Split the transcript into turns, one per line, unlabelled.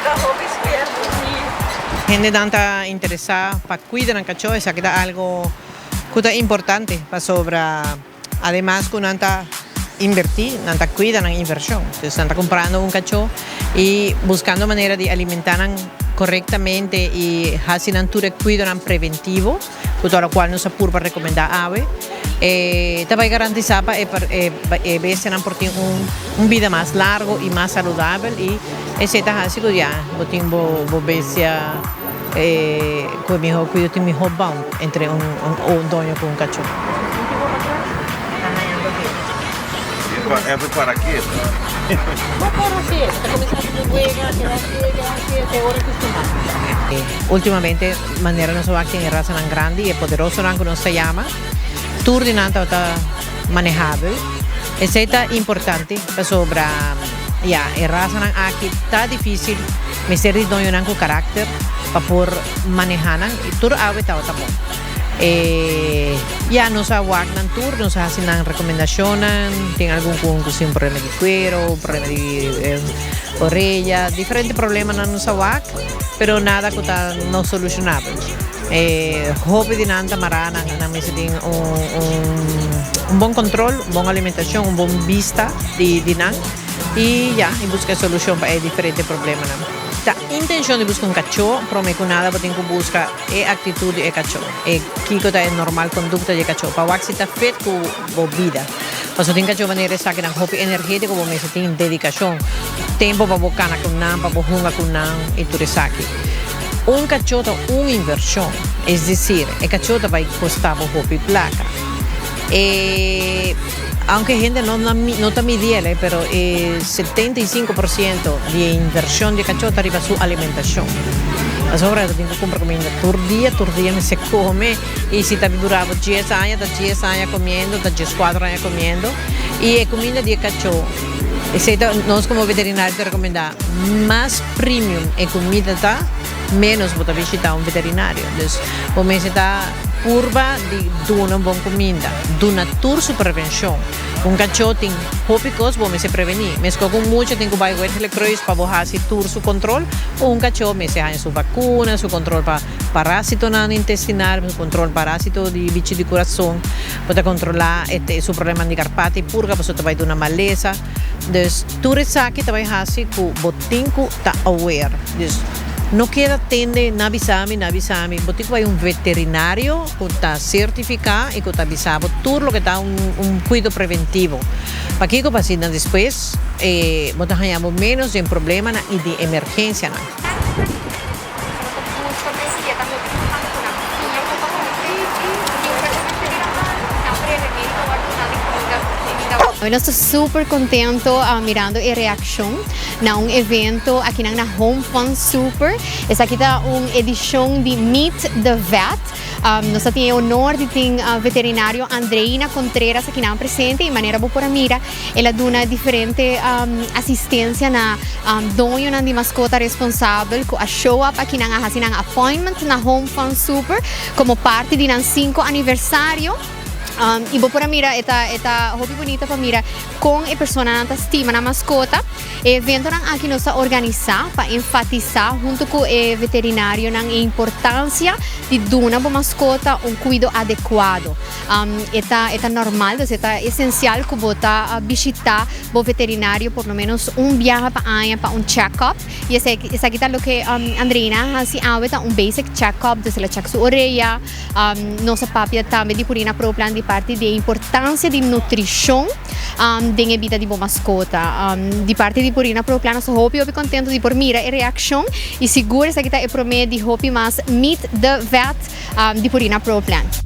Ta hopi spierto, sí.
Hendenan ta interesá pa kuida nan kachó, esaki ta algo ku ta importante pasobra ademas ku nan ta invertí, nan ta kuida nan invershon. Entonces nan ta kumprando un kachó i buskando manera di alimentá nan korektamente i hasi nan tur e kuidonan preventivo ku ta lokual nos a purba rekomendá awe. E ta bai garantisá pa e e bestianan por tin un un bida mas largo i mas saludabel i esei ta hasi ku ya bo tin bo bo bestia ku e mihó kuido tin mihó band entre un un doño ku un kachó. Ultimamente manera nos a wak tin e rasanan grandi i e poderosonan ku nos ta yama. Tur di nan tabata manehabel. Esei ta importante pasobra ya e rasanan aki ta dificil, mester di doñonan cu caracter pa por maneha nan y tur awe tabata bon. E ya nos a wak nan tur, nos a haci nan recomendacionnan, tin algun cu cu sin problema di cuero, problema di oreya, diferente problemanan nos a wak, pero nada cu ta no solucionabel. E hopi di nan ta mará, nan nan mester tin un un bon control, un bon alimentacion, un bon bista di di nan y ya, y busca e solucion pa e diferente problemanan. Ta intencion di busca un cachó, prome cu nada bo tin cu busca e actitud di e cachó, e kico ta e normal conducta di e cachó, pa wak si ta fit cu bo bida. Pasobra tin cachó manera esakinan hopi energetico, bo mester tin dedicacion, tempo pa bo cana cu nan, pa bo hunga cu nan y tur esaki. Un kachó ta un invershon, es desir, e kachó ta bai kosta bo hopi plaka. E, aunke hende no no ta midi el, pero e 75% di e invershon di e kachó ta riba su alimentashon. Pasobra ta tin ku kumpra kuminda tur dia, tur dia mester kome, i si ta dura bo dies aña, ta dies aña komiendo, ta dieskuater aña komiendo, i e kuminda di e kachó, esei ta nos komo veterinario ta rekomendá mas premium e kumida ta, ménos bo ta bishitá un veterinario. Dus bo mester ta purba di duna un bon kuminda. Duna tur su prevenshon. Un kachó tin hopi kos bo mester prevení. Meskos ku un mucha tin ku bai Wetgele Kruis pa bo hasi tur su kontrol, un kachó mester haña su vakuna, su kontrol pa parásitonan intestinal, su kontrol parásito di bichi di kurason. Bo ta kontrolá su probleman di karpata i purga pasobra ta bai duna malesa. Dus tur esaki ta bai hasi ku bo tin ku ta aware. Dus no keda tende na bisa mi, na bisa mi. Bo tin ku bai un veterinario ku ta sertifiká i ku ta bisa bo tur loke ta un un kuido preventivo. Pakiko? Pa asina despues bo ta haña bo ménos den problemanan i den emergensianan.
Nos ta super contento mirando e reaccion na un evento akinan na Home Fun Super. Esaki ta un edicion di Meet the Vet. Nos ta tin e honor di tin veterinario Andreina Contreras akinan presente y manera bo por a mira El a duna diferente asistencia na doñonan di mascota responsabel cu a show up aki. Nan a haci nan appointment na Home Fun Super como parti di nan 5 aniversario. Y bo por a mira e ta e ta hopi bunita pa mira con e personanan ta stima nan mascota. E eventonan aki nos ta organisa pa enfatisa hunto cu e veterinarionan e importancia di duna bo mascota un cuido adecuado. E ta e ta normal, dus e ta esencial cu bo ta bishita bo veterinario por lo menos un biaha pa aña pa un check-up. Y esaki esaki ta loke Andreina a haci awe, ta un basic check-up, dus el a check su orea. Nos a papia tambe di Purina Pro Plan di parti di e importancia di nutricion den e bida di bo mascota. Di parti di Purina Pro Plan nos ta hopi hopi contento di por mira e reaccion y sigur esaki ta e prome di hopi mas Meet the Vet di Purina Pro Plan.